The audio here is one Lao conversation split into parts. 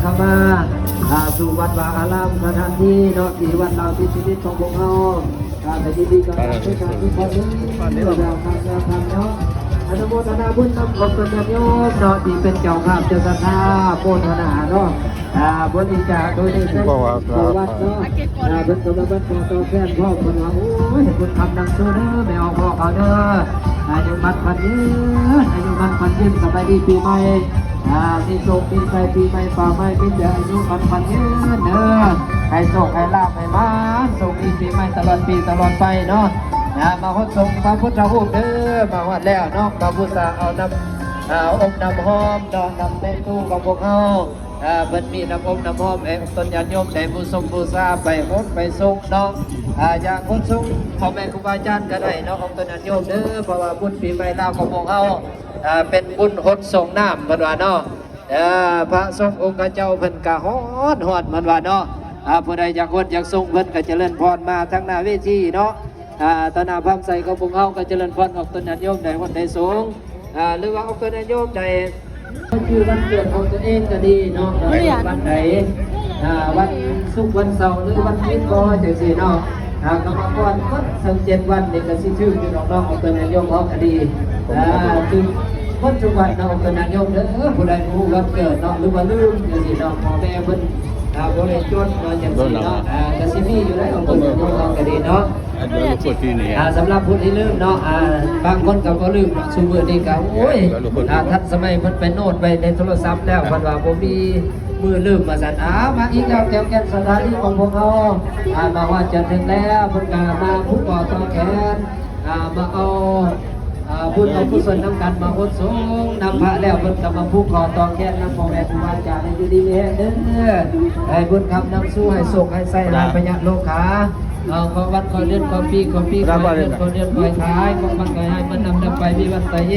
ເຂົ້າມາ ອ່າ ສູ່ວັດວາອາລາມ ສະຖານທີ່ເນາະ ທີ່ວັດລາວຕິດສະໜິດຂອງພວກເຮົາ ອ່າ ກໍຍິນດີຕ້ອນຮັບທຸກທ່ານທຸກຄົນເດີ ເດີນທາງເດີນທາງເນາະ ອະນຸໂມທະນາບຸນນຳຂອບຄຸນຍາດໂຍມເນາະ ທີ່ເປັນເຈົ້າພາບເຈົ້າສັດທາໂມທະນາເນາະ ອ່າ ບໍລິຈາກໂດຍໃນແສງຂອງວັດເນາະ ອ່າ ເພິ່ນກໍມາບັນປາຕອບແທນພ້ອມ ເພິ່ນວ່າ ໂອ້ຍ ໃຫ້ບຸນຄຳນຳສູ່ເດີ ແມ່ອອກພໍ່ເຂົາເດີ ອາຍຸໝັ້ນຂວັນຍືນ ອາຍຸໝັ້ນຂວັນຍືນ ສະບາຍດີປີໃໝ່ ອ່າ ມີໂຊກມີໄຊ ປີໃໝ່ຟ້າໃໝ່ ມີແຕ່ອາຍຸໝັ້ນຂວັນຍືນເດີ ໃຫ້ໂຊກໃຫ້ລາບໃຫ້ມານ ໂຊກດີປີໃໝ່ຕະຫຼອດປີຕະຫຼອດໄປເນາະ ອ່າ ມາຮອດສົງພະພຸດທະຮູບເດີ ມາຮອດແລ້ວເນາະ ມາບູຊາເອົານ້ຳ ອ່າ ອົບນ້ຳຫອມເນາະ ນ້ຳເຕະຕູ້ຂອງພວກເຮົາ ອ່າ ເພິ່ນມີນ້ຳອົບນ້ຳຫອມໃຫ້ອອກຕົນຍາດໂຍມໄດ້ບູຊົງບູຊາ ໄປໂຮດໄປສົງເນາະ ອ່າ ຢາກໂຮດສົງພໍ່ແມ່ຄູບາອາຈານກໍໄດ້ເນາະ ອອກຕົນຍາດໂຍມເດີ ເພາະວ່າບຸນປີໃໝ່ລາວຂອງພວກເຮົາ ອ່າ ເປັນບຸນໂຮດສົງນ້ຳ ເພິ່ນວ່າເນາະ ເອີ ພະສົງອົງຄະເຈົ້າເພິ່ນກະຮອດ ຮອດ ເພິ່ນວ່າເນາະ ອ່າ ຜູ້ໃດຢາກຮອດຢາກສົງເພິ່ນກະຈະເລີນພອນມາທາງໜ້າເວທີເນາະ ອ່າ ຕໍ່ໜ້າພາມໃສຂອງພວກເຮົາກະຈະເລີນພອນອອກຕົນຍາດໂຍມໄດ້ຮອດໄດ້ສົງ ອ່າ ຫຼືວ່າອອກຕົນຍາດໂຍມໄດ້ ຄືວັນເກີດຂອງຕົນເອງກະດີເນາະ ວັນໃດ ອ່າ ວັນສຸກວັນເສົາ ຫຼືວັນທິດບໍ່ ຈັ່ງຊີ້ເນາະ ອ່າ ກຳມະກອນໝົດທັງເຈັດວັນນີ້ກະຊິຖືກຢູ່ດອກເນາະ ອອກຕົນຍາດໂຍມເຮົາກະດີ ອ່າ ຖືກ ເບິດທຸກວັນເນາະ ອອກຕົນຍາດໂຍມເດີ ຜູ້ໃດບໍ່ຮູ້ວັນເກີດເນາະ ຫຼືວ່າລືມຈັ່ງຊີ້ເນາະ ພໍ່ແມ່ເພິ່ນ ອ່າ ບໍ່ໄດ້ຈົດເນາະ ຈັ່ງຊີ້ເນາະ ອ່າ ກະຊິມີຢູ່ໃດ໋ ອອກຕົນຍາດໂຍມເຮົາກະດີເນາະ ອ່າ ສຳລັບຜູ້ທີ່ລືມເນາະ ອ່າ ບາງຄົນກະບໍ່ລືມເນາະ ຊຸມື້ນີ້ກະ ໂອ້ຍ ອ່າ ທັນສະໄໝ ເພິ່ນໄປໂນດໄວ້ໃນໂທລະສັບແລ້ວ ເພິ່ນວ່າບໍ່ມີມື້ລືມວ່າຊັ້ນ ອ່າ ມາອີກແລ້ວ ແກ້ວແກ່ນສະຖານີຂອງພວກເຮົາ ອ່າ ມາຮອດຈະເຖິງແລ້ວ ເພິ່ນກະມາຜູກຂໍ້ຕໍ່ແຂນ ອ່າ ມາເອົາ ອ່າ ບຸນເອົາກຸສົນນຳກັນ ມາໂອດສົງນຳພະແລ້ວ ເພິ່ນກໍມາຜູກຂໍ້ຕໍ່ແຂນນຳພໍ່ແມ່ຄູບາອາຈານ ໃຫ້ຢູ່ດີມີແຮງເດີ ໃຫ້ບຸນຄຳນຳສູ່ ໃຫ້ໂຊກໃຫ້ໄຊ ໃຫ້ພະຍາດໂລຄາ ເອີ ຂໍວັນຂໍເດືອນຂໍປີ ຂໍປີຂໍເດືອນ ຂໍເດືອນຂໍໄຂ ຂໍວັນຂໍໃຫ້ມັນນຳນຳໄປ ມີວັນໄຕເຍ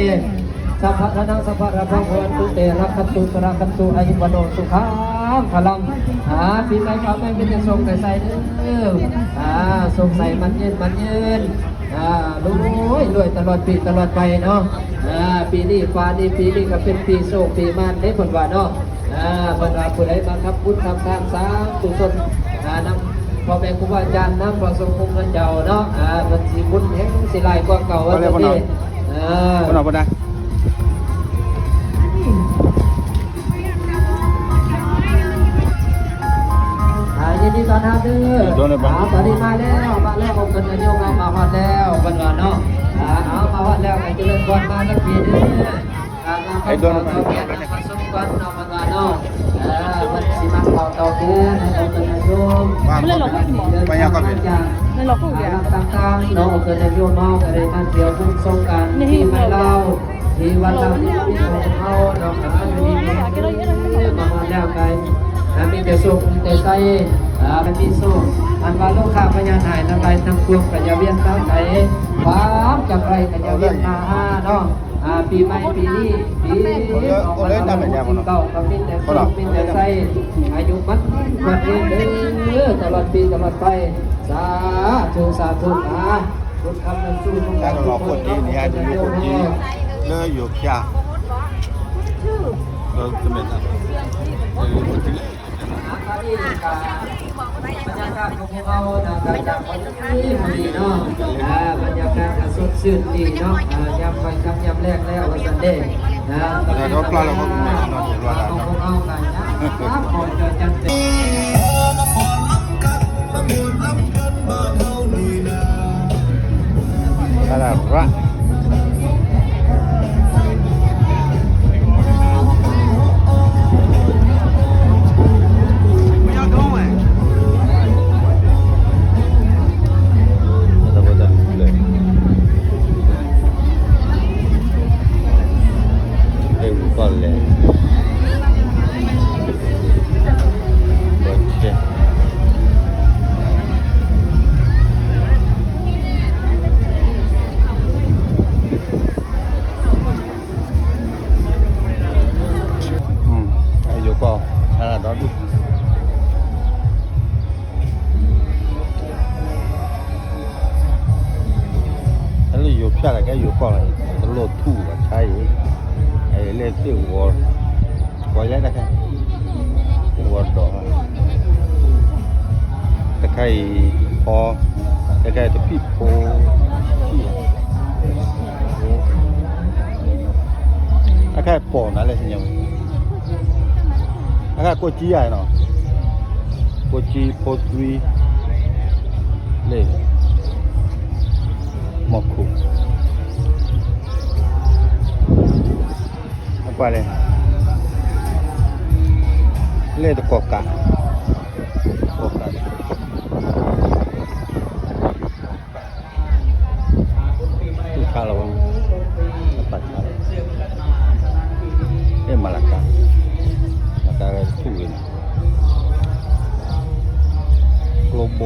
ສັບພະທານັງ ສັບພະລາພັງ ພະວັນຕຸເຕ ລັກຂັນຕຸ ສະລາຄັນຕຸ ອາຍຸວັນໂນ ສຸຂັງ ພະລັງ ອ່າ ປີໃໝ່ ຟ້າໃໝ່ ມີແຕ່ໂຊກໃຫ້ໄຊເດີ ອ່າ ໂຊກໃສໝັ້ນຍືນ ໝັ້ນຍືນ ອ່າ ລວຍ ລວຍຕະຫຼອດປີຕະຫຼອດໄປເນາະ ອ່າ ປີນີ້ຟ້ານີ້ ປີນີ້ກໍເປັນປີໂຊກປີມານເດ້ ເພິ່ນວ່າເນາະ ອ່າ ເພິ່ນວ່າຜູ້ໃດມາທຳບຸນທຳທານສ້າງກຸສົນ ອ່າ ນຳພໍ່ແມ່ຄູບາອາຈານ ນຳພະສົງອົງຄະເຈົ້າເນາະ ອ່າ ເພິ່ນຊິບຸນແຮງຊິຫຼາຍກວ່າເກົ່າວ່າຊັ້ນເດ ເອີ ເພິ່ນວ່າບໍ່ໄດ້ ອ່າ ຍິນດີຕ້ອນຮັບເດີ ໂດນແລ້ວບໍ່ ອ່າ ຕອນນີ້ມາແລ້ວ ມາແລ້ວ ຂອງເພິ່ນອາຍຸມາ ມາຮອດແລ້ວ ເພິ່ນວ່າເນາະ ອ່າ ເອົາ ມາຮອດແລ້ວ ໃຫ້ຈະເລີນພອນມາທັງທີເດີ ອ່າ ໄອ້ໂດນ ມາເຂົ້າແກ່ນມາສົມກັນເນາະ ເພິ່ນວ່າເນາະ ເອີ ເພິ່ນຊິມາເຂົ້າເຕົາແກ່ນໃຫ້ຂອງເພິ່ນອາຍຸມາ ມາເລີຍ ເລີຍ ອ່າ ລັກຕ່າງໆເນາະ ຂອງເພິ່ນອາຍຸມາ ກໍໄດ້ມາທ່ຽວບຸນສົງການປີໃໝ່ລາວ ທີ່ວັດລາວທີ່ມີຂອງເຮົາເນາະ ກໍຢູ່ດີມີແຮງ ມາຮອດແລ້ວກໍໃຫ້ມີແຕ່ໂຊກ ມີແຕ່ໄຊ ອ່າ ໃຫ້ມີໂຊກ ອັນວ່າໂລຄາພະຍາດຮ້າຍທັງຫຼາຍທັງປວງ ກໍຢ່າວຽນມາໄກ ຄວາມຈັກໄດ້ກໍຢ່າວຽນມາຫາເນາະ ອ່າ ປີໃໝ່ປີນີ້ ປີອອກພັນລະວັນທີເກົ້າ ກໍມີແຕ່ໂຊກ ມີແຕ່ໄຊ ອາຍຸໝັ້ນຂວັນຍືນເດີ ຕະຫຼອດປີຕະຫຼອດໄປ ສາທຸ ສາທຸ ອ່າ ບຸນຄຳນຳສູ່ ຍາດໂຍມເຮົາ ຄົນດີນີ້ ຍາດໂຍມຄົນດີ ເລີຍຢູ່ ເອີ ຈະແມ່ນ ບັນຍາກາດຂອງພວກເຮົານະ ກໍຢາກພໍດີເນາະ ອ່າ ບັນຍາກາດກໍສົດຊື່ນດີເນາະ ອ່າ ຍາມຄ່ຳຍາມແລງແລ້ວວ່າຊັ້ນເດ້ ອ່າ ຂອງພວກເຮົາກໍຍາມພໍຈະຈັດເປັນ အဲ့လိုယူဖြတ်လိုက်ခဲ့ ယူကောက်လိုက် တလို့ထူပါ ခြားရည် အဲ့လေစစ်ဝေါ် ဝေါ်ရိုက်လိုက်ခဲ့ ຫົວດອກ ຕະໄຄຮ້ພໍ ຕະໄຄຮ້ ຕະພີໂພ ຕະໄຄຮ້ ປອມນະ ແລະ ຫຍັງ ອາກາດ ໂກຈີ ອ້າຍເນາະ ໂກຈີ ໂພດວີ ເລ່ມອກຄຸ ອອກໄປເລີຍ ເລ່ ຕະກອກກະ ກອກກະ. ຄາລາວັງ ປາກຄາລາ ເອ ມາລາກາ ມາລາກາ ກະຖືກເລີຍ ໂກລໂບ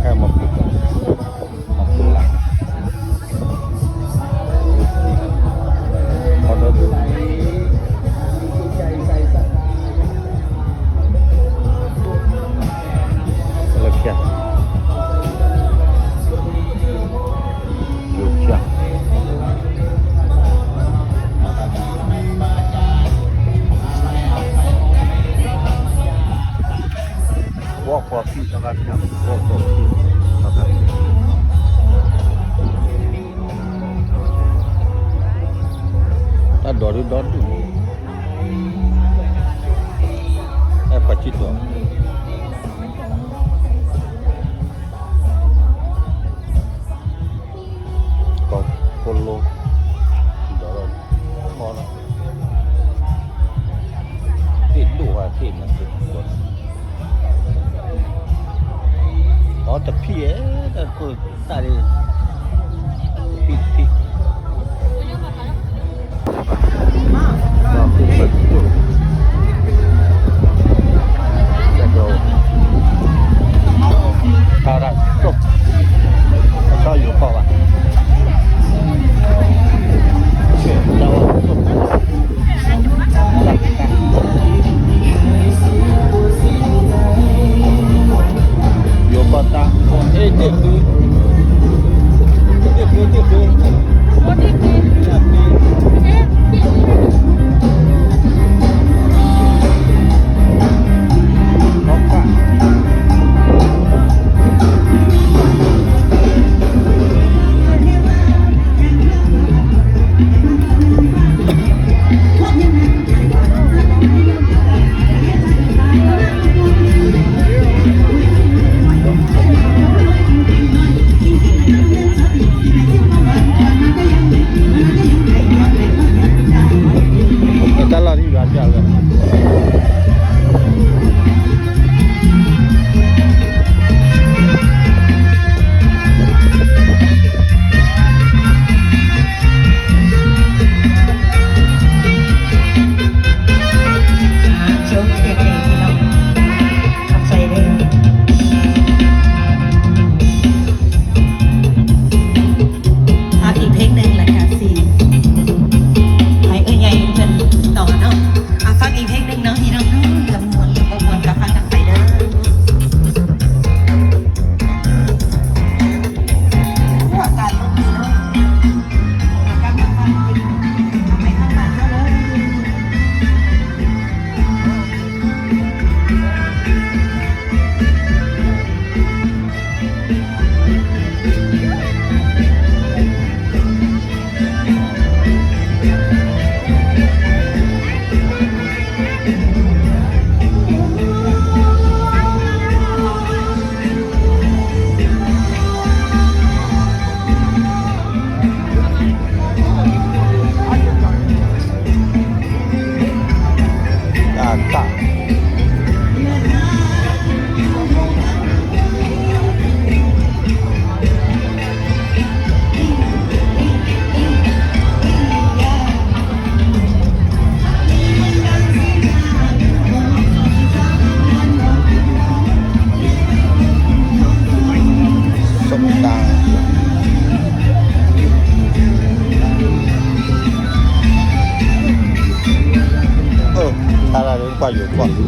ແຄ່ມາປູກ Walk for peace ເນາະ Walk for peace ເນາະ Door to door to. Apa cito? Ko polo. Dolo. Kono. Ti dua ti na ti. Oh, tapi eh, tak ku tak ada. Tapi, tapi. Happy birthday ເນາະ ຂອບໃຈເດີ. ອ່ະ ອີກເພງໜຶ່ງ ແລ້ວກະຊິໃຫ້ເອື້ອຍໃຫຍ່ເພິ່ນຕໍ່ເນາະ. ອ່ະ ຟັງອີກເພງໜຶ່ງເນາະ ພີ່ນ້ອງເນາະ ເລື່ອງມ່ວນ ເລື່ອງບໍ່ມ່ວນກະຟັງກັນໄປເດີ. ອາກາດລົມດີເນາະ ກັບມາທານກິນ ເອົາໄປທາງບ້ານເຮົາເລີຍ. ເອີ ຕາລາເດີນກວ່າຢູ່ກ່ອນ. ເ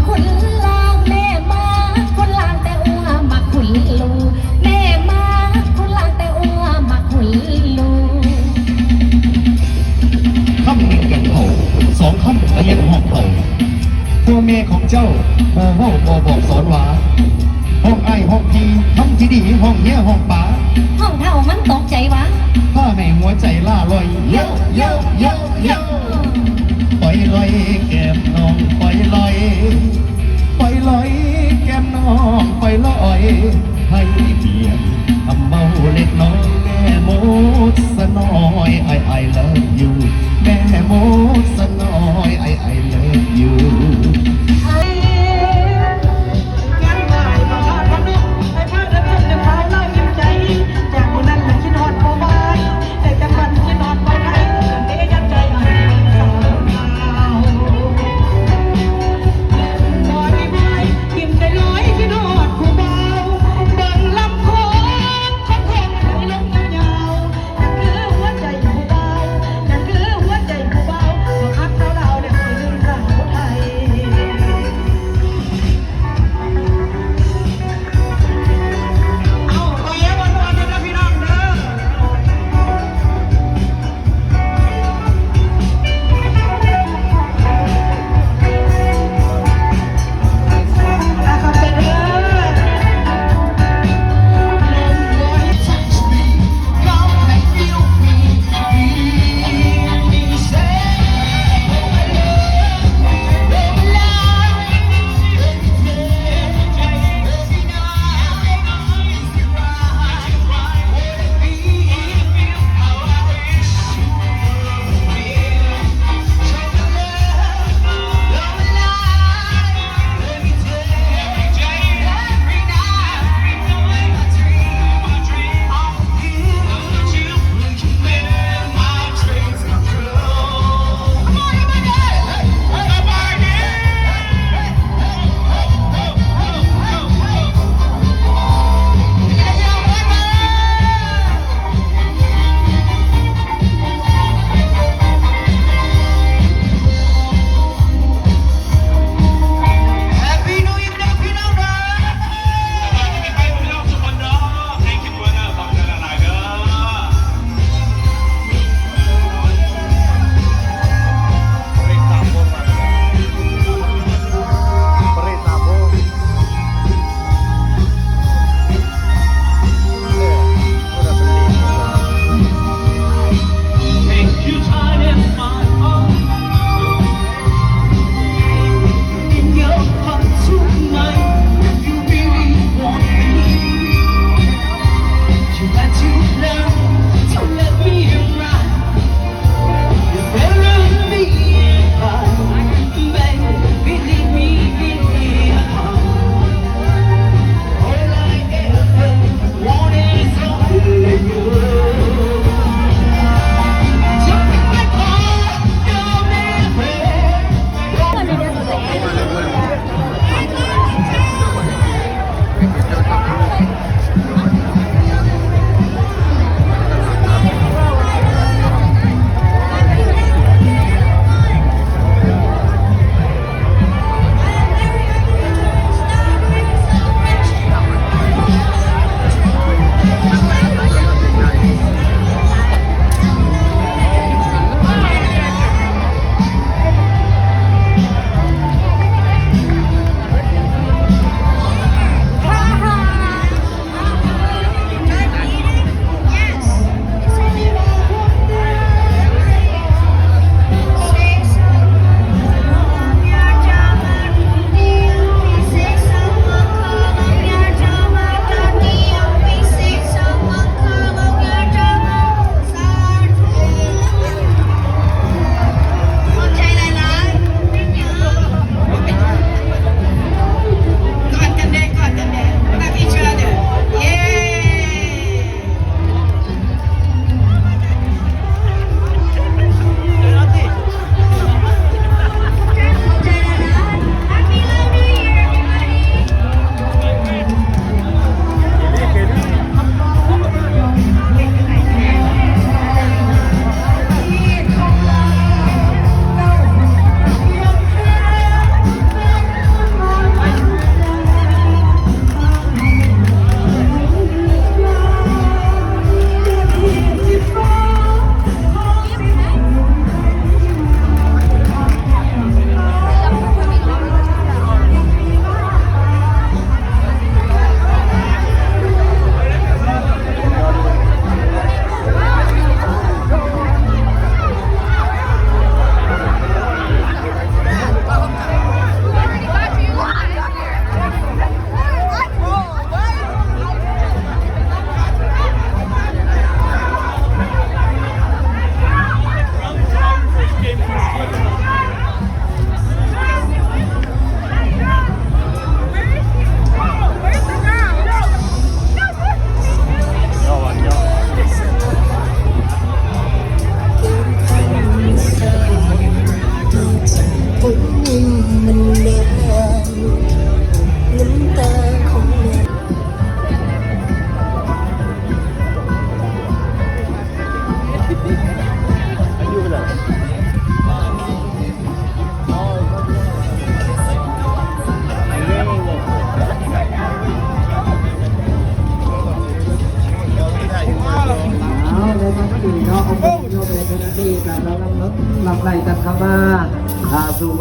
ຄຸນລາວແມ່ມາ ຄຸນລາວແຕ່ອັວມັກຄຸນລູ ແມ່ມາ ຄຸນລາວແຕ່ອັວມັກຄຸນລູ. ຄຳໜຶ່ງກັນເຂົ້າ ສອງຄຳກະຮຽກຮ້ອງເຂົ້າ ພໍ່ແມ່ຂອງເຈົ້າບໍ່ເວົ້າບໍ່ບອກສອນວ່າ ຮ້ອງອ້າຍຮ້ອງພີ່ ຄຳທີ່ດີຮ້ອງເມຍຮ້ອງປາ ຮ້ອງເທົ່າມັນຕົກໃຈວ່າ ພາໃຫ້ຫົວໃຈລ່າລອຍ ໂຢ ໂຢ ໂຢ ໂຢ. ປອຍລອຍແກ້ມນ້ອງ ປອຍລອຍ ປອຍລອຍແກ້ມນ້ອງ ປອຍລອຍ ໃຫ້ປຽນຄຳເວົ້າເລັກນ້ອຍ ແມ່ມົດສະນ້ອຍ I I love you ແມ່ມົດສະນ້ອຍ I I love you. ງານໄຫວ້ພະທາດພະນົມ ໃຫ້ພາເດີນຊົມເດີນທາງລາວອີ່ມໃຈ ຈາກມື້ນັ້ນລະຄິດຮອດພໍ່ວາຍ ໄດ້ແຕ່ຝັນຄິດຮອດເວົ້າໄທ ເດີນເດຍັດໃຈອ້າຍສາວ. ບອຍບອຍ ອີ່ມໃຈລອຍ ຄິດຮອດຜູ້ບ່າວ ເບິ່ງລຳໂພງ ຄົນຄົນໃຫ້ລົມຍາວ ຍັງຄືຫົວໃຈຜູ້ບ່າວ ຍັງຄືຫົວໃຈຜູ້ບ່າວ ບໍ່ຮັກສາວລາວ ແລະບໍ່ລືມສາວໄທ.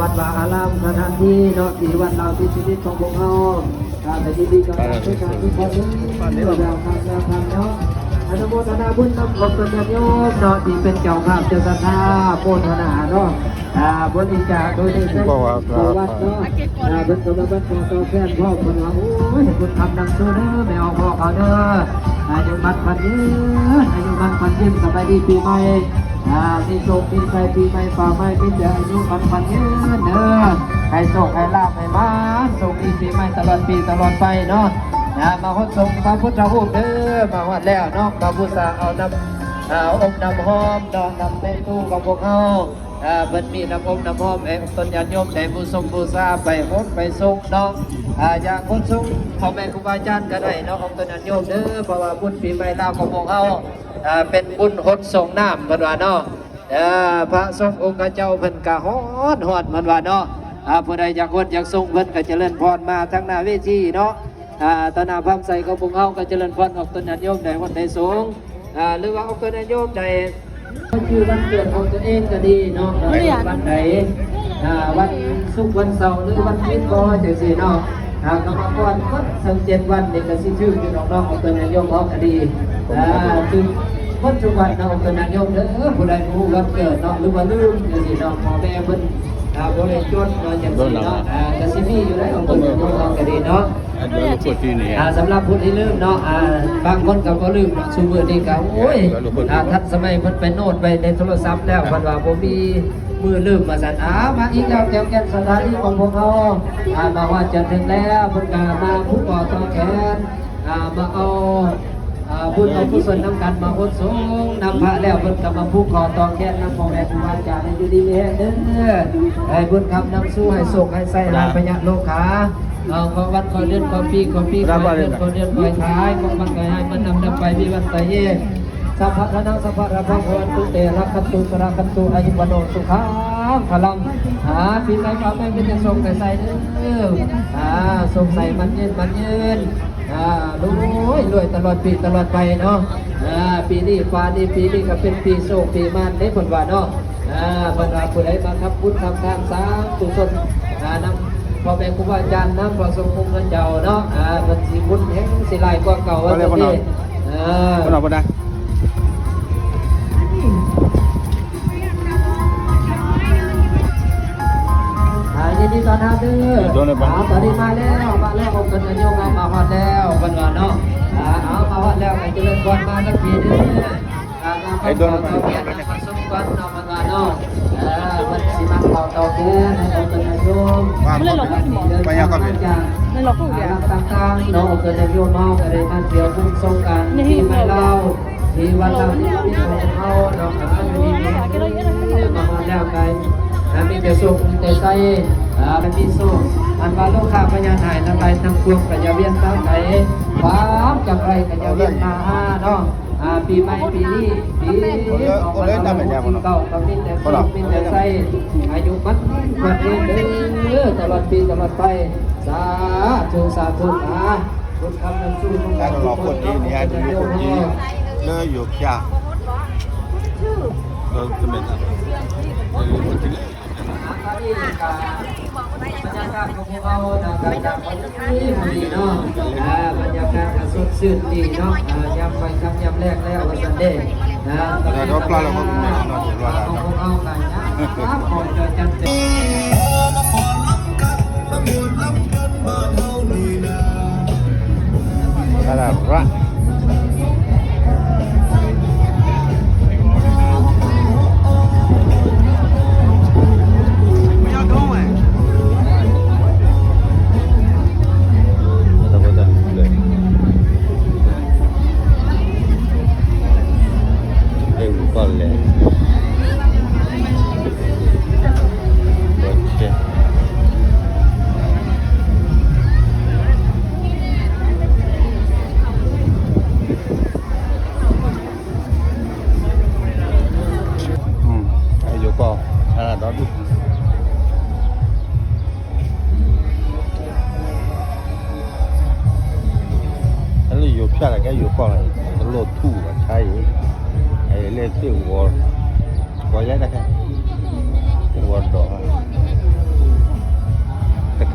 ວັດວາອາລາມ ສະຖານທີ່ເນາະ ທີ່ວັດລາວທີ່ສະໜິດຂອງພວກເຮົາ ກໍໄດ້ຍິນດີຕ້ອນຮັບທຸກທ່ານທຸກຄົນເດີ ແລ້ວກໍແລ້ວກັນເນາະ ອະນຸໂມທະນາບຸນນຳອອກຕົນຍາດໂຍມເນາະ ທີ່ເປັນເຈົ້າພາບເຈົ້າສັດທາໂມທະນາເນາະ ອ່າ ບໍລິຈາກໂດຍໃນແສງຂອງວັດເນາະ ອ່າ ເພິ່ນກໍມາບັນຊາຕອບແທນພ້ອມ ເພິ່ນວ່າ ໂອ້ຍ ໃຫ້ບຸນຄຳນຳສູ່ເດີ ແມ່ອອກພໍ່ເຂົາເດີ ອາຍຸໝັ້ນຂວັນຍືນ ອາຍຸໝັ້ນຂວັນຍືນ ສະບາຍດີປີໃໝ່ ອ່າ ມີໂຊກມີໄຊ ປີໃໝ່ຟ້າໃໝ່ ມີແຕ່ອາຍຸໝັ້ນຂວັນຍືນເດີ ໃຫ້ໂຊກໃຫ້ລາບໃຫ້ມານ ໂຊກດີປີໃໝ່ຕະຫຼອດປີຕະຫຼອດໄປເນາະ ອ່າ ມາຮອດສົງພະພຸດທະຮູບເດີ ມາຮອດແລ້ວເນາະ ມາບູຊາເອົານ້ຳ ອ່າ ອົບນ້ຳຫອມເນາະ ນ້ຳແມ່ຕູ້ຂອງພວກເຮົາ ອ່າ ເພິ່ນມີນ້ຳອົບນ້ຳຫອມໃຫ້ອອກຕົນຍາດໂຍມໄດ້ບູຊົງບູຊາ ໄປໂຮດໄປສົງເນາະ ອ່າ ຢາກໂຮດສົງພໍ່ແມ່ຄູບາອາຈານກໍໄດ້ເນາະ ອອກຕົນຍາດໂຍມເດີ ເພາະວ່າບຸນປີໃໝ່ລາວຂອງພວກເຮົາ ອ່າ ເປັນບຸນໂຮດສົງນ້ຳ ເພິ່ນວ່າເນາະ ເອີ ພະສົງອົງຄະເຈົ້າເພິ່ນກະຮອດ ຮອດເພິ່ນວ່າເນາະ ອ່າ ຜູ້ໃດຢາກຮອດຢາກສົງເພິ່ນກະຈະເລີນພອນມາທາງໜ້າເວທີເນາະ ອ່າ ຕໍ່ໜ້າພາມໃສຂອງພວກເຮົາກະຈະເລີນພອນອອກຕົນຍາດໂຍມໃດຮອດໃດສົງ ອ່າ ຫຼືວ່າອອກຕົນຍາດໂຍມໃດ ຄືວັນເກີດຂອງຕົວເອງກະດີເນາະ ເອີ ວັນໃດ ອ່າ ວັນສຸກວັນເສົາ ຫຼື ວັນຜິດບໍ່ ຈັ່ງຊີ້ເນາະ ອ່າ ກຳມະກອນໝົດທັງເຈັດວັນນີ້ກະຊິຖືກຢູ່ດອກເນາະ ອອກຕົນຍາດໂຍມເຮົາກະດີ ອ່າ ຖືກ ເບິດທຸກວັນເນາະ ອອກຕົນຍາດໂຍມເດີ ຜູ້ໃດບໍ່ຮູ້ວັນເກີດເນາະ ຫຼືວ່າລືມຈັ່ງຊີ້ເນາະ ພໍ່ແມ່ເພິ່ນ ອ່າ ບໍ່ໄດ້ຈົດເນາະ ຈັ່ງຊີ້ເນາະ ອ່າ ກະຊິມີຢູ່ໃດ ອອກຕົນຍາດໂຍມເຮົາກະດີເນາະ ອ່າ ສຳລັບຜູ້ທີ່ລືມເນາະ ອ່າ ບາງຄົນກະບໍ່ລືມເນາະ ຊຸມື້ນີ້ກະ ໂອ້ຍ ອ່າ ທັນສະໄໝ ເພິ່ນໄປໂນດໄວ້ໃນໂທລະສັບແລ້ວ ເພິ່ນວ່າບໍ່ມີມື້ລືມວ່າຊັ້ນ ອ່າ ມາອີກແລ້ວ ແກ້ວແກ່ນສະຖານີຂອງພວກເຮົາ ອ່າ ມາຮອດຈະເຖິງແລ້ວ ເພິ່ນກະມາຜູກຂໍຕໍ່ແຂນ ອ່າ ມາເອົາ ອ່າ ບຸນເອົາກຸສົນນຳກັນ ມາໂອດສົງນຳພະແລ້ວ ເພິ່ນກໍມາຜູກຂໍຕໍ່ແຂນນຳພໍ່ແມ່ຄູບາອາຈານ ໃຫ້ຢູ່ດີມີແຮງເດີ ໃຫ້ບຸນຄຳນຳສູ່ ໃຫ້ໂຊກໃຫ້ໄຊ ໃຫ້ພະຍາດໂລຄາ ເອົາ ຂໍວັນຂໍເດືອນຂໍປີ ຂໍປີຂໍເດືອນ ຂໍເດືອນຂໍທ້າຍ ຂໍວັນຂໍໃຫ້ມັນນຳນຳໄປ ມີວັນໄຕເອ ສັບພະທານັງ ສັບພະລາພັງ ພະວັນຕຸ ເຕ ລະຄັນຕຸ ສະລະຄັນຕຸ ອາຍຸ ວັນໂນ ສຸຂັງ ພະລັງ ອ່າ ປີໃໝ່ ມາໃໝ່ ມີແຕ່ໂຊກໃຫ້ໄຊເດີ ອ່າ ໂຊກໃສ ໝັ້ນຍືນ ໝັ້ນຍືນ ອ່າ ລວຍ ລວຍຕະຫຼອດປີຕະຫຼອດໄປເນາະ ອ່າ ປີນີ້ ປານນີ້ ປີນີ້ກໍເປັນປີໂຊກປີໝານເດ້ ເພິ່ນວ່າເນາະ ອ່າ ເພິ່ນວ່າຜູ້ໃດມາທຳບຸນທຳທານສ້າງກຸສົນ ອ່າ ນຳພໍ່ແມ່ຄູບາອາຈານ ນຳພະສົງອົງຄະເຈົ້າເນາະ ອ່າ ເພິ່ນຊິບຸນແຮງຊິຫຼາຍກວ່າເກົ່າວ່າຊັ້ນເດ ອ່າ ເພິ່ນວ່າບໍ່ໄດ້ ອ່າ ຍິນດີຕ້ອນຮັບເດີ ໂດນແລ້ວບໍ່ ອ່າ ຕອນນີ້ມາແລ້ວ ມາແລ້ວ ອົງເກີດຍາດໂຍມມາຮອດແລ້ວ ເພິ່ນວ່າເນາະ ອ່າ ເອົາ ມາຮອດແລ້ວ ໃຫ້ຈະເລີນພອນມາສັກທີເດີ ອ່າ ມາເຂົ້າເຂົ້າເຂົ້າແກ່ນນຳມາສົມກັນເນາະ ເພິ່ນວ່າເນາະ ເອີ ເພິ່ນຊິມາເຂົ້າເຂົ້າແກ່ນໃຫ້ອົງເກີດຍາດໂຍມ ວ່າ ມາຈາກ ເລື່ອງລາວຂອງເຮົາກໍໄດ້ມາທ່ຽວບຸນສົງການປີໃໝ່ລາວ ທີ່ວັດລາວທີ່ຂອງເຮົາເນາະ ອ່າ ຢູ່ດີມີແຮງ ມາຮອດແລ້ວໄກ ອ່າ ມີແຕ່ໂຊກ ມີແຕ່ໄຊ ອ່າ ມີໂຊກ ອັນວ່າໂລຄາພະຍາດຮ້າຍທັງຫຼາຍທັງປວງ ກໍຢ່າວຽນຕາມໄປ ຄວາມຈຳໄລກໍຢ່າວຽນມາຫາເນາະ ອ່າ ປີໃໝ່ປີນີ້ ປີອອກມາແລ້ວ ປີເກົ່າ ກໍມີແຕ່ໂຊກ ມີແຕ່ໄຊ ອາຍຸໝັ້ນຂວັນຍືນເດີ ຕະຫຼອດປີຕະຫຼອດໄປ ສາທຸ ສາທຸ ອ່າ ບຸນຄຳນຳສູ່ ການຫຼອກຄົນດີນີ້ ໃຫ້ເປັນຄົນດີເລີຍຢູ່ ເອີ ເປັນ ບັນຍາກາດຂອງພວກເຮົານະ ກໍຈະພໍດີພໍດີເນາະ ອ່າ ບັນຍາກາດກໍສົດຊື່ນດີເນາະ ອ່າ ຍາມຄ່ຳຍາມແລງແລ້ວວ່າຊັ້ນເດ້ ອ່າ ຂອງພວກເຮົາກໍຍາມພໍຈະຈັດເຕັມ.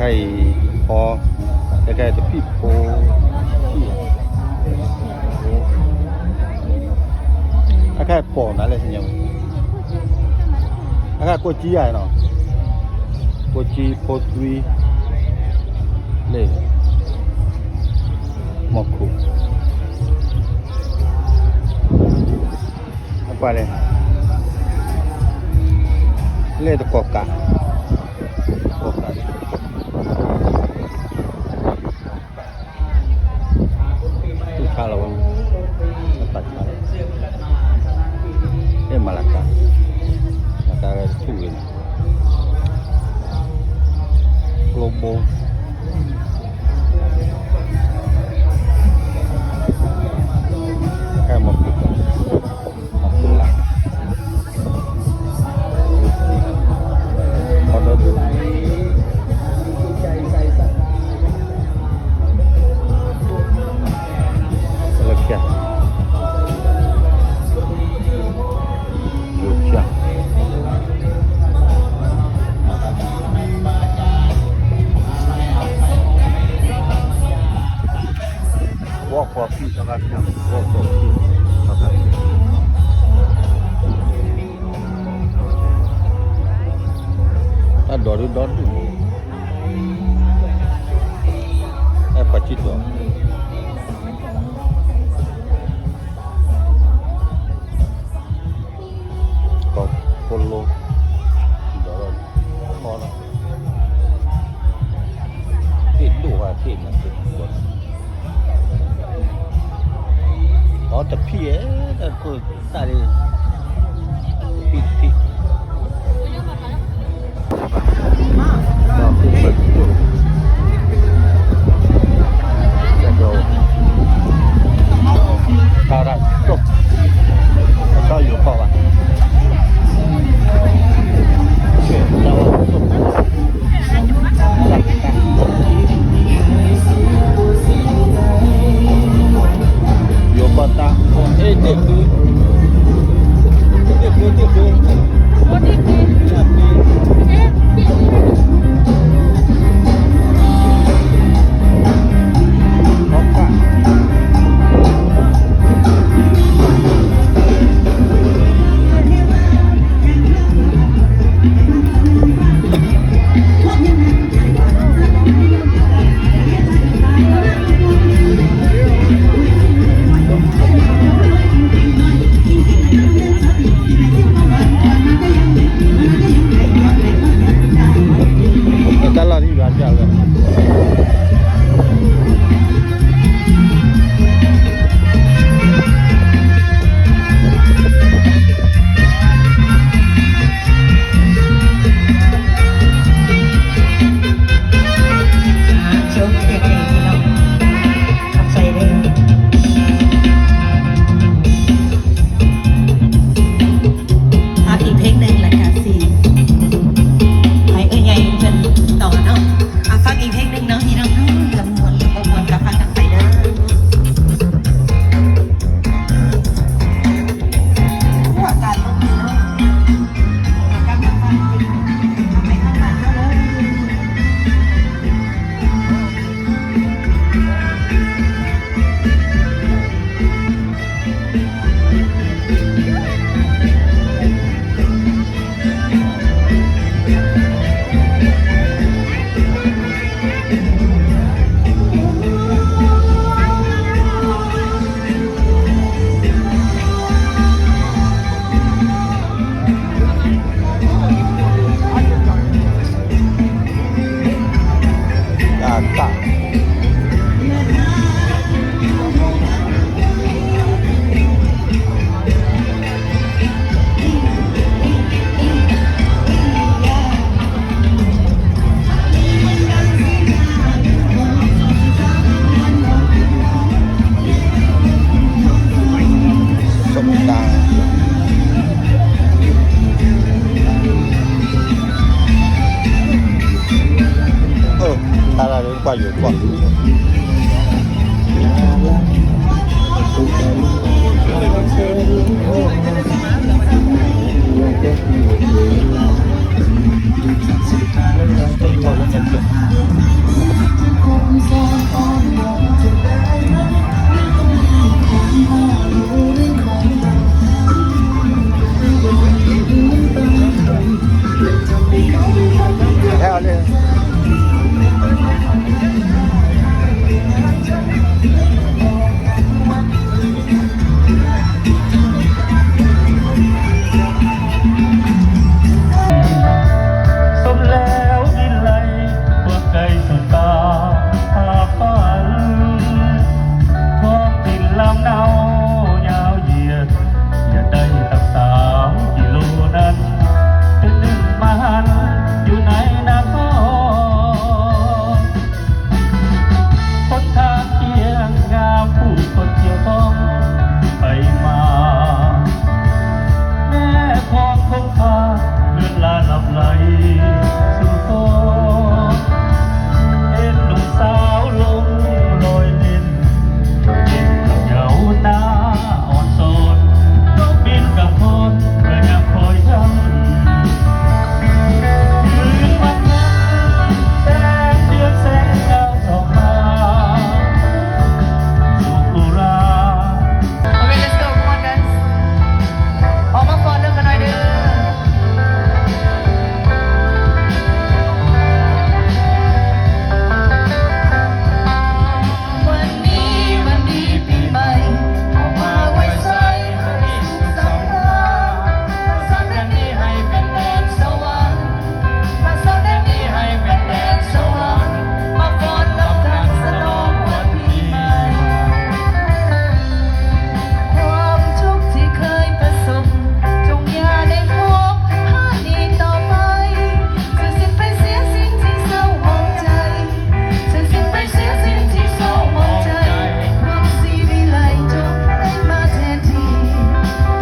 ໄກ່ພໍ ແລ້ວກໍຈະປີໂປ້ ອ້າຍໄຂ່ປໍນະ ແລ້ວຊິຫຍັງ ອ້າຍໄຂ່ໂກຈີ ອ້າຍເນາະ ໂກຈີ ໂປດວີ ເລ ໝໍ້ຄຸ ເອົາໄປເລີຍ ເລຕະກອກກະ ກອກກະ Calo, Calo. Eh, Malacca. Malacca es tu, eh. Globo. Acá hemos visto. ເທດ ດູວ່າເທດ ອໍ ແຕ່ພີ້ ເອີ ແຕ່ຄື ພັກອີກເພງໜຶ່ງ ແລ້ວກະຊິໃຫ້ເອື້ອຍໃຫຍ່ເພິ່ນຕໍ່ເນາະ. ເອົາ ຟັງອີກເພງໜຶ່ງເນາະ ພີ່ນ້ອງເນາະ. ເລື່ອງມ່ວນ ເລື່ອງບໍ່ມ່ວນກໍພາກັນໄປເດີ. ສົ້ມຕຳ ເອີ ຕາລາດກວ້າງຢູ່ກວ່າ. ແຖວເລີຍ. ສົມແລ້ວວິໄລ ພວກໄກ່ສຸດຕາພາຝັນ ທ້ອງຖິ່ນລຳເນົາຍາວຢຽດ ຢາກໄດ້ຕັ້ງສາມກິໂລນັ້ນ ເປັນໜຶ່ງມະຫັນຢູ່ໃນນະຄອນ. ຫົນທາງກຽງງາມ ຜູ້ຄົນກ່ຽວຂ້ອງໄປມາ ແມ່ຂອງຄົງຄາເລື່ອນລ້າຫຼັ່ງໄຫຼສູ່ຟອງ ເຫັນໜຸ່ມສາວຫຼົງລອຍເຫຼັ້ນ ເຫັນເຍົາວນາອ່ອນຊອນ ນົກບິນກະຄອນ ເມື່ອຍາມຄອຍທຳ ຄືນວັນນັ້ນ ແສງເດືອນແສງດາວສ່ອງມາສູ່ກຸລາ. Okay, let's go. Come on, guys. ອອກມາຟ້ອນນຳກັນໜ່ອຍເດີ້. ວັນນີ້ວັນດີປີໃໝ່ ເຮົາມາໄຫວ້ສາໃຫ້ສຸກສຳລານ ມາສ້າງແດນນີ້ໃຫ້ເປັນແດນສະຫວັນ ມາສ້າງແດນນີ້ໃຫ້ເປັນແດນສະຫວັນ ມາຟ້ອນນຳກັນສະຫຼອງວັນປີໃໝ່. ຄວາມທຸກທີ່ເຄີຍປະສົບ ຈົ່ງຢ່າໄດ້ພົບພາດນີ້ຕໍ່ໄປ ຈະສິ້ນໄປເສຍສິ່ງທີ່ເສົ້າໝອງໃຈ ຈະສິ້ນໄປເສຍສິ່ງທີ່ເສົ້າໝອງໃຈ ຄວາມສີວິໄລຈົ່ງໄຫຼມາແທນທີ່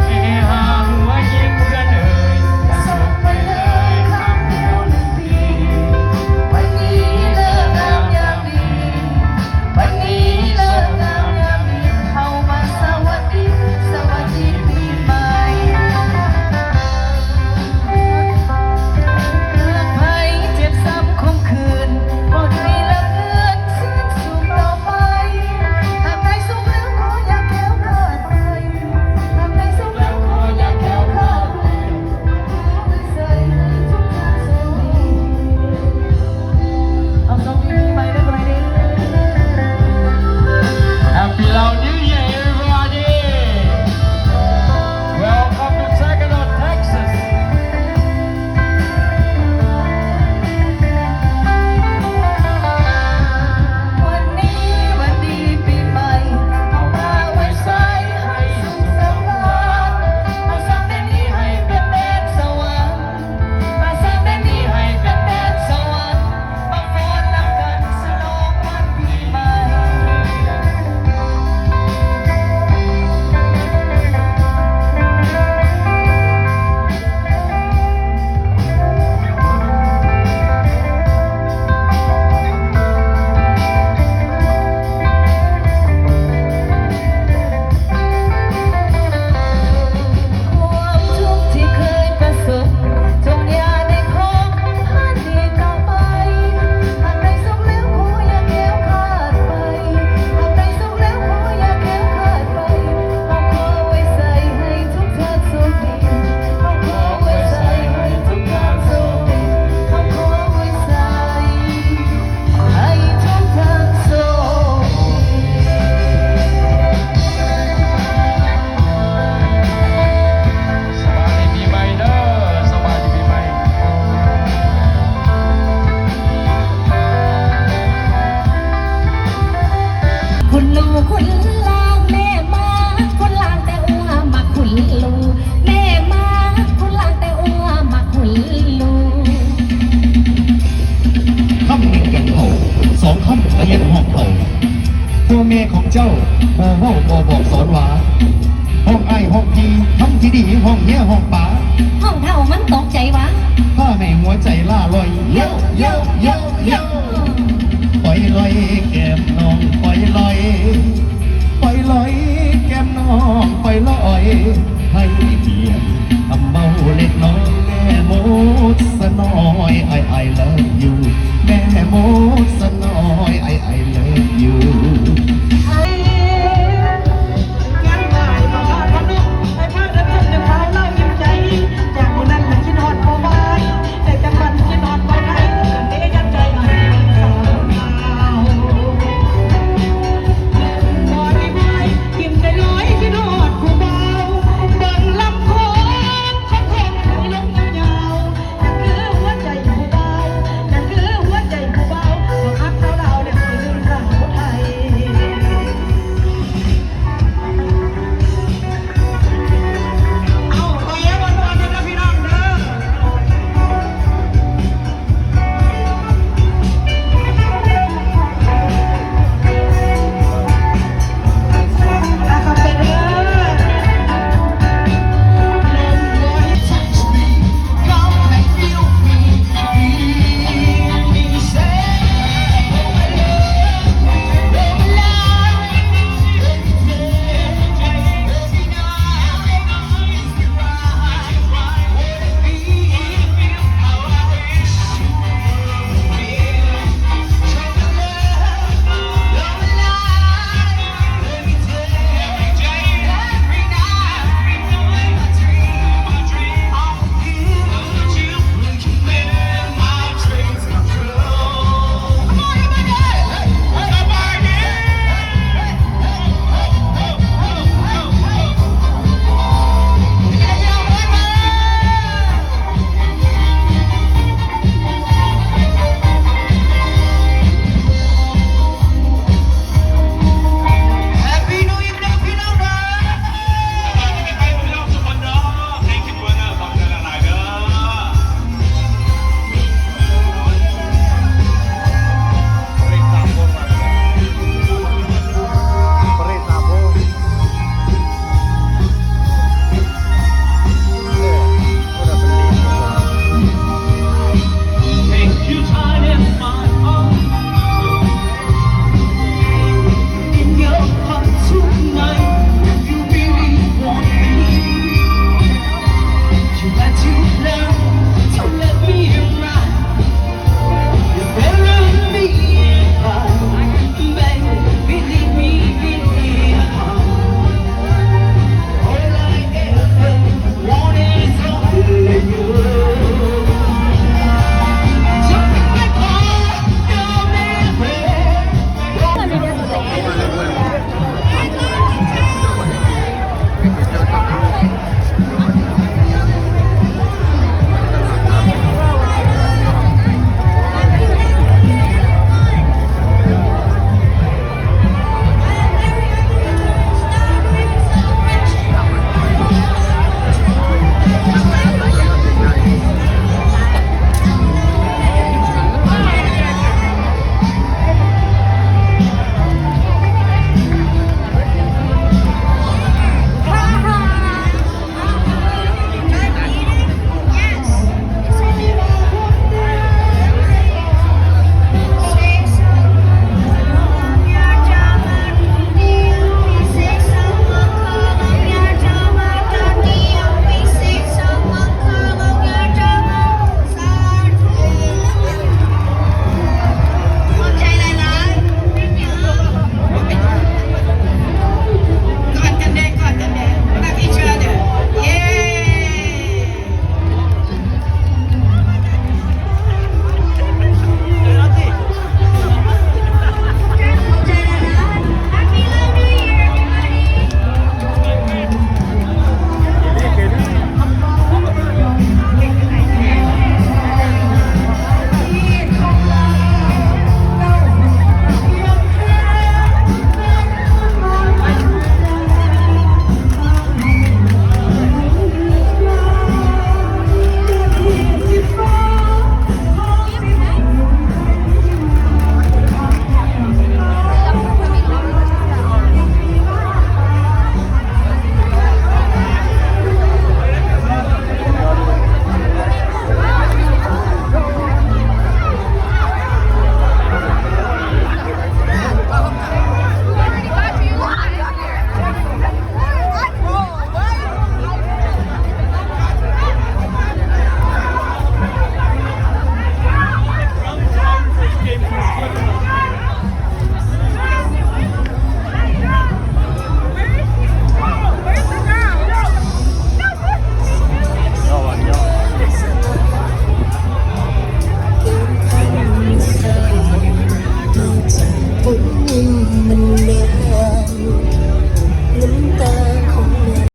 ເຮຮາຫົວຍິງເພື່ອນເອີຍ ຈະສົ່ງໄປເລີຍຄຳດຽວໜຶ່ງປີ ວັນນີ້ເລີກງາມຍາມດີ ວັນນີ້ເລີກງາມຍາມດີ ເຮົາມາສະຫວັດດີ ສະຫວັດດີປີໃໝ່. ເລື່ອງໄພເຈັບຊ້ຳຄົມຂືນ ບໍ່ໄດ້ລັກເຮືອນເຊື່ອນສູງຕໍ່ໄປ ຫາກໄດ້ສຸກແລ້ວຂໍຢ່າແຄ້ວຄາດໄປ ຫາກໄດ້ສຸກແລ້ວຂໍຢ່າແຄ້ວຄາດໄປ. ເອົາ ສະຫວັດດີປີໃໝ່ເດີ ສະຫວັດດີ. Happy Lao New Year, everybody! Welcome to Saginaw, Texas! ວັນນີ້ວັນດີປີໃໝ່ ເຮົາມາໄຫວ້ສາໃຫ້ສຸກສຳລານ ມາສ້າງແດນນີ້ໃຫ້ເປັນແດນສະຫວັນ ມາສ້າງແດນນີ້ໃຫ້ເປັນແດນສະຫວັນ ມາຟ້ອນນຳກັນສະຫຼອງວັນປີໃໝ່. ຄວາມທຸກທີ່ເຄີຍປະສົບ ຈົ່ງຢ່າໄດ້ພົບພາດນີ້ຕໍ່ໄປ ຫາກໄດ້ສຸກແລ້ວຂໍຢ່າແຄ້ວຄາດໄປ ຫາກໄດ້ສຸກແລ້ວຂໍຢ່າແຄ້ວຄາດໄປ ເຮົາຂໍອວຍໄຊໃຫ້ທຸກທ່ານໂຊກດີ ເຮົາຂໍອວຍໄຊໃຫ້ທຸກທ່ານໂຊກດີ ເຮົາຂໍອວຍໄຊ ໃຫ້ທຸກທ່ານໂຊກດີ. ສະບາຍດີປີໃໝ່ເດີ ສະບາຍດີປີໃໝ່. ຄຸນລູກຄຸນຫຼານແມ່ມາ ຄຸນຫຼານແຕ່ອົວມັກຄຸນລູກ ແມ່ມາ ຄຸນຫຼານແຕ່ອົວມັກຄຸນລູກ. ຄຳໜຶ່ງຍັງເຖົ້າ ສອງຄຳກໍຍັງຮ້ອງເຖົ້າ ພໍ່ແມ່ຂອງເຈົ້າບໍ່ເວົ້າບໍ່ບອກສອນວ່າ ຮ້ອງອ້າຍຮ້ອງພີ່ ຄຳທີ່ດີຮ້ອງເຮຍຮ້ອງປາ ຮ້ອງເຖົ້າມັນຕົກໃຈຫວາ ພາໃຫ້ຫົວໃຈລ່າລອຍ ເຍົວ ເຍົວ ເຍົວ ເຍົວ. ປອຍລອຍແກ້ມນ້ອງ ປອຍລອຍ ປອຍລອຍແກ້ມນ້ອງ ປອຍລອຍ. ໃຫ້ຈຽມຄຳເວົ້າເລັກນ້ອຍ ແມ່ມົດສະນ້ອຍ I I love you ແມ່ມົດສະ